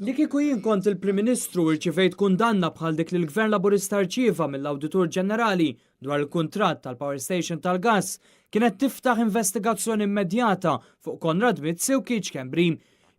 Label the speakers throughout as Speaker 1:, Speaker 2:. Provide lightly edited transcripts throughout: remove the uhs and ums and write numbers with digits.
Speaker 1: Li kieku jien kont il-Prim Ministru u rċivejt kundanna bħal dik li l-Gvern Laburista rċieva mill-Awditur Ġenerali dwar il-kuntratt tal-power station tal-gass, kienet tiftaħ investigazzjoni immedjata fuq Konrad Mizzi u Keith Schembri.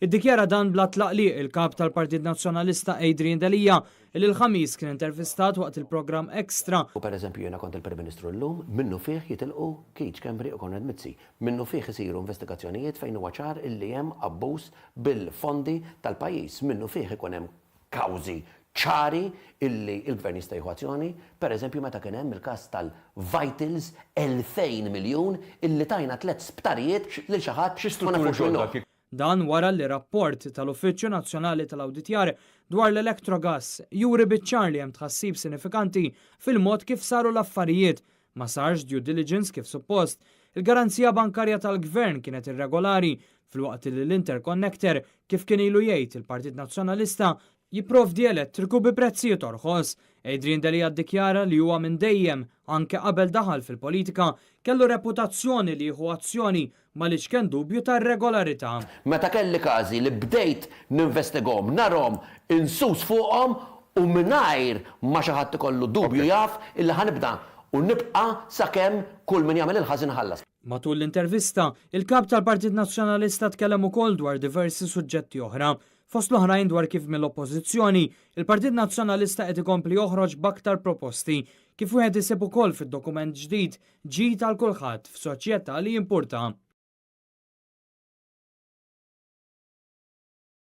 Speaker 1: Iddikjara dan bla tlaqliq il-Kap tal-Partit Nazzjonalista Adrian Delia li l-Ħamis kien intervistat waqt il-programm Extra.
Speaker 2: U pereżempju jiena kont il-Prim Ministru llum, minnufih jitilqu Keith Schembri u Konrad Mizzi. Minnufih isiru investigazzjonijiet fejn huwa ċar illi hemm abbuż bil-fondi tal-pajjiż. Minnufih ikun hemm kawżi ċari illi l-Gvern jista' jieħu azzjoni, pereżempju meta kien hemm il-każ tal-Vitals 2,000 miljun illi tajna tlett sptarijiet lil xi ħadd ma nafux min hu.
Speaker 1: Dan wara li rapport tal-Uffiċċju Nazzjonali tal-Awditjar dwar l-Electrogas juri biċ-ċar li hemm tħassib sinifikanti fil-mod kif saru l-affarijiet, ma sarx due diligence kif suppost, il-garanzija bankarja tal-Gvern kienet irregolari filwaqt li l-interconnector, kif kien ilu jgħid il-Partit Nazzjonalista, jipprovdi elettriku bi prezzijiet orħos. Adrian Delia ddikjara li huwa minn dejjem, anke qabel daħal fil-politika, kellu reputazzjoni li jieħu azzjoni mal-iċken dubju ta' irregolarità.
Speaker 2: Meta kelli każi li bdejt ninvestigahom, narhom, insus fuqhom u mingħajr ma xi ħadd ikollu dubju jaf illi ħa nibda u nibqa' sakemm kull min jagħmel il-ħażin iħallas.
Speaker 1: Matul l-intervista, il-Kap tal-Partit Nazzjonalista tkellem ukoll dwar diversi suġġetti oħra, fost l-oħrajn dwar kif mill-Oppożizzjoni, il-Partit Nazzjonalista qed ikompli joħroġ b'aktar proposti, kif wieħed isib ukoll fid-dokument ġdid Ġid għal Kulħadd f'Soċjetà li Jimpurta.